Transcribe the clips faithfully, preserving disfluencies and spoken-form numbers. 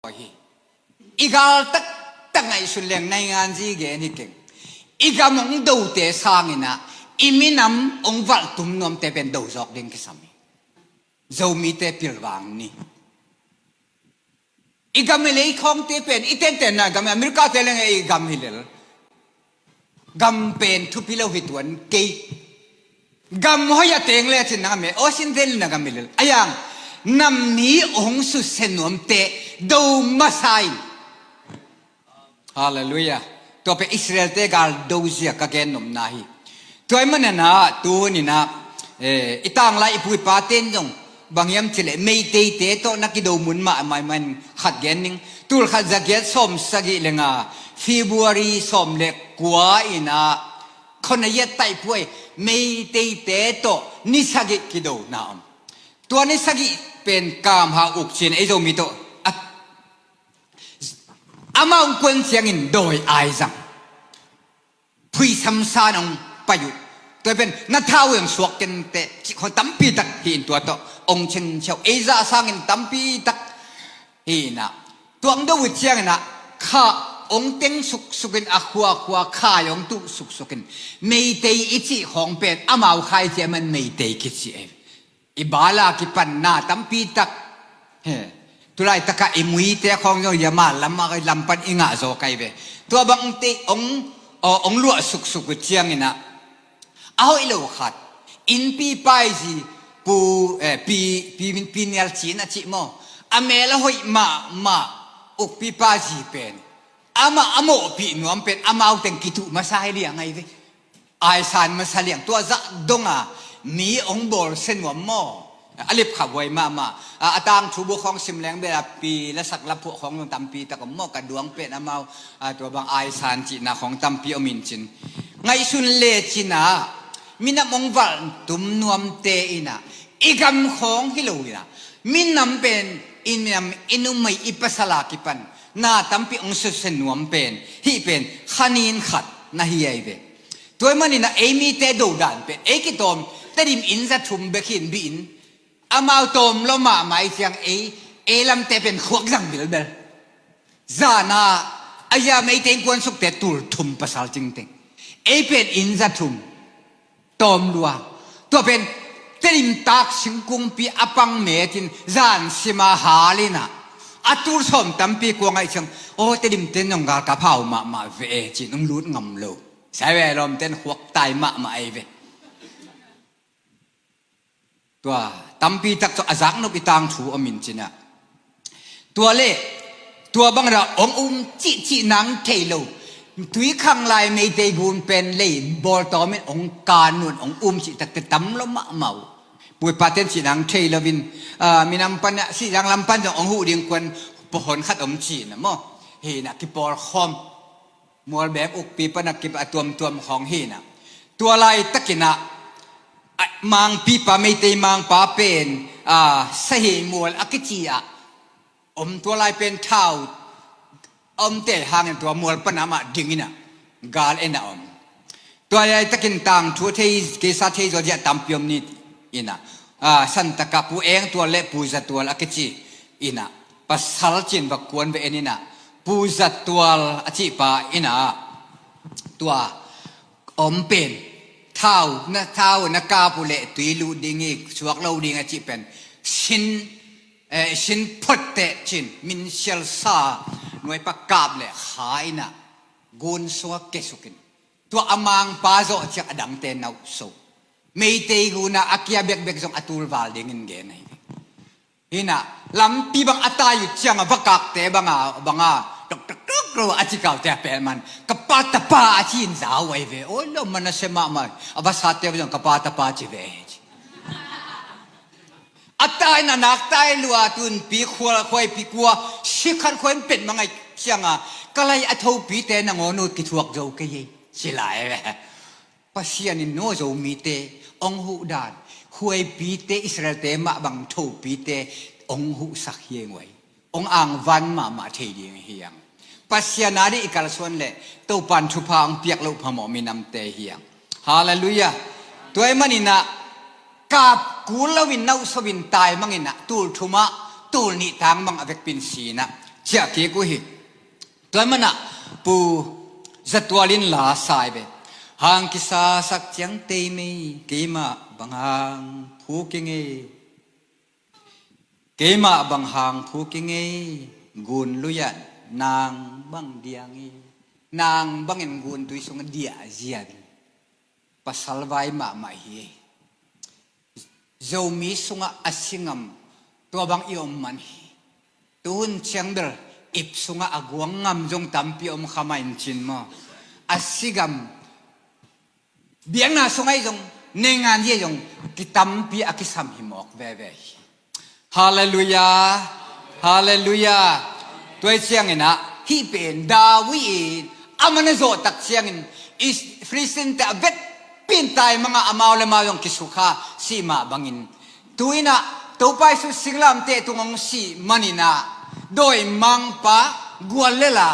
hi. I gal taktak ngaihsun leng naingan zi gen hi keng. I gam hong dote sanginah i minam hong valhtum nuamte pen do zawk ding kisam hi. Zomite pilvang ni. I gam i lei khawngte pen i tentenna gam i America te leng i gam hi lel. Gam pen thupi lo hi tuan kei. Gam hoih a teng le cin na gam hi, aw sin zel na gam hi lel. A yang nam mi hong susia nuamte do masa in. Halleluiah. Tua pen Israel-te gal dozia ka gen nopna hi. Tua i manena tuhuninah, eh, i tanglai i pu i paten zong bang hiam cileh Meiteite tawh na kido mun mahmah man khat gen ning. Tul khat za giat sawm sagih le nga, February sawm le kua inah Khonayat taihpuai Meiteite tawh ni sagih kidona om. Tua ni sagih pen kamha uk cin ei Zomi tawh a amah hong kuan ciangin dawi aizang phuisam san hong pai uh. Tua pen na thau hong suak kenteh cih khawng tampi tak hi in tua tawh hong cin ciau ei zah sangin tampi tak hi inah. Tua hong do uh cianginah kha hong teng suksukin a khuakhua khai hong tuh suksukin Meitei i cih khawng pen amau khai ciaman Meitei kici ei. I bala kipanna tampi tak. He. Tulaitakah i muite khawng zong yama lam a lampan i ngah zaw kai ve. Tua bangte ong ong luah suksuk uh cianginah a hoih lo khat. Innpi paizi pu, eh, pi, pi, pi nial cin a cih maw. A mel a hoih mahmah ukpi pazi pen amah a mawhpih nuam pen amau teng kituh masa hi liang ahi ve. Aisan masa liang tua zah donga mi ong bawlsia nuam maw? A lipkha buai mahmah. A, a tangthu bu khawng sim leng bela pi lasak laphuah khawng zong tampi tak om maw? Ka duang pen amau, a, tua bang aisan cihna khawng tampi om in cin. Ngaihsun le cina minam ong valhtum nuamte inah i gam khawng hi lo inah minam pen i minam i numei i pasal a kipan na tampi ong susia nuam pen hih pen khanin khat na hi ahi ve. Tua i maninah ei mite dodan pen ei kitawm Tedim inn za thum bek hi in bihin amau tawm lo mahmah i ciang ei ei lamte pen khuak zang bilbel. Zana a zia Meitei innkuan sukte tul thum pasal cingteng ei pen inn za thum tawm lua. Tua pen Tedim tak singkungpi a pang metin zan sima halinah a tul sawm tampi kua ngaih ciang aw Tedim ten zong galkap hau mahmah ve e cin ong lut ngam lo. Sai ve lawm ten khuak tai mahmah ei ve. Tua tampi tak cu a zaknop i tangthu om in cinah. Tua le tua bangra ong um cihcih nang thei lo. Tuikhang lai Meitei gun pen lei bawltawmin ong kan nun ong um cih takte tam lo mahmah uh. Puipaten cih nang thei loin, ah, minam pan ah sihzang lam pan zong ong huh ding kuan pawhon khat om cihna maw? Hinah kipawlkhawm. Mualbek ukpi pana kip a tuamtuam khawng hinah. Tua laitakinah, a, mangpipa Meitei mangpa pen, a, sahi mual a kici ah om tua lai pen thau a omte hangin tua mual pana amah dinginah gal enah om. Tua laitakin tangthu a thei keisa thei zaw ziah tampi om ni inah, a, santaka Pu Eng Tual le Pu Za Tual a kici inah pasal cin va kuan ve en inah Pu Za Tual a cihpa inah tua om pen thau na thau na kap uh le tui luh ding i suak lo ding a cih pen sin, eh, sin photte cin min sialsa nuaipa kap le kha inah gun sungah kesukin tua a mangpa zawh ciang a dangte nauh so Meitei gunah a kia bekbek zong a tulval dingin gen ahi. Hinah lampi bang a tai uh cianga vakakte banga banga tok tok tok ro a cikaute a pelman ka pa tapa a cin zau ai ve. Oi lo mana se mahmah a vasate zong ka pa tapa ci ve. A tai na nak tai lua tunpi khual khuaipi kua sikhat khuai pet mangai cianga ka lai a thopite na ngawnut kithuak zo kei ei. Silai ve. Pasian in no Zomite ong huh dan khuaipite Israelte mah bang thopite ong huhsak hiang uai. Ong angvan mahmah thei ding hiang. Pasian a dih i kalsuan le Topan thupha ong piak loh phamawh minamte hiang. Halleluiah. Tua i maninah kap kul loin nauhsopin tai manginah tul thumah tul nih tang mang a vekpin sinah ciah kik uh hi. Tua manah Pu Zatual in la sai ve. Hang kisasak ciang tei mei, keimah bang hang phu kingei. Keimah bang hang phu kingei, gun luiah nang bang diang i. Nang bangin gun tui sungah diah zian. Pasal vai mahmah hi. Zomi sungah a si ngam tua bang i om man hi. Tuhun ciang bel ip sungah a guang ngam zong tampi om kha mah in cin maw? A si ngam biakna sungah i zong, neingan zia zong kitampi a kisam hi mawk veve hi. Halleluiah. Halleluiah. Tua i ciangin ah hih pen David in a man a zawh tak ciangin Philistine te a vekpi in taimang a, amau le amau zong kisukha, sih mah bangin. Tu-in ah Topa Jesu singlamteh tung hong sih manin ah dawimangpa guallel a,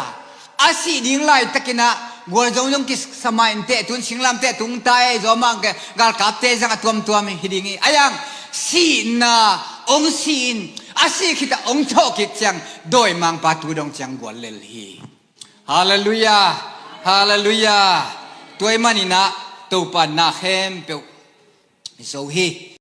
a sih ding laitakin ah gualzo zong kisa mah inteh, tu-in singlamteh tung ta ei, zaw mah galkapte zang a tuamtuam hi ding hi. A yang sihna hong sih in, a sih khit ah hong thawh kik ciang dawimangpa tu dong ciang guallel hi. Halleluiah. Halleluiah. Tua i manin ah Topa na khempeuh zo hi.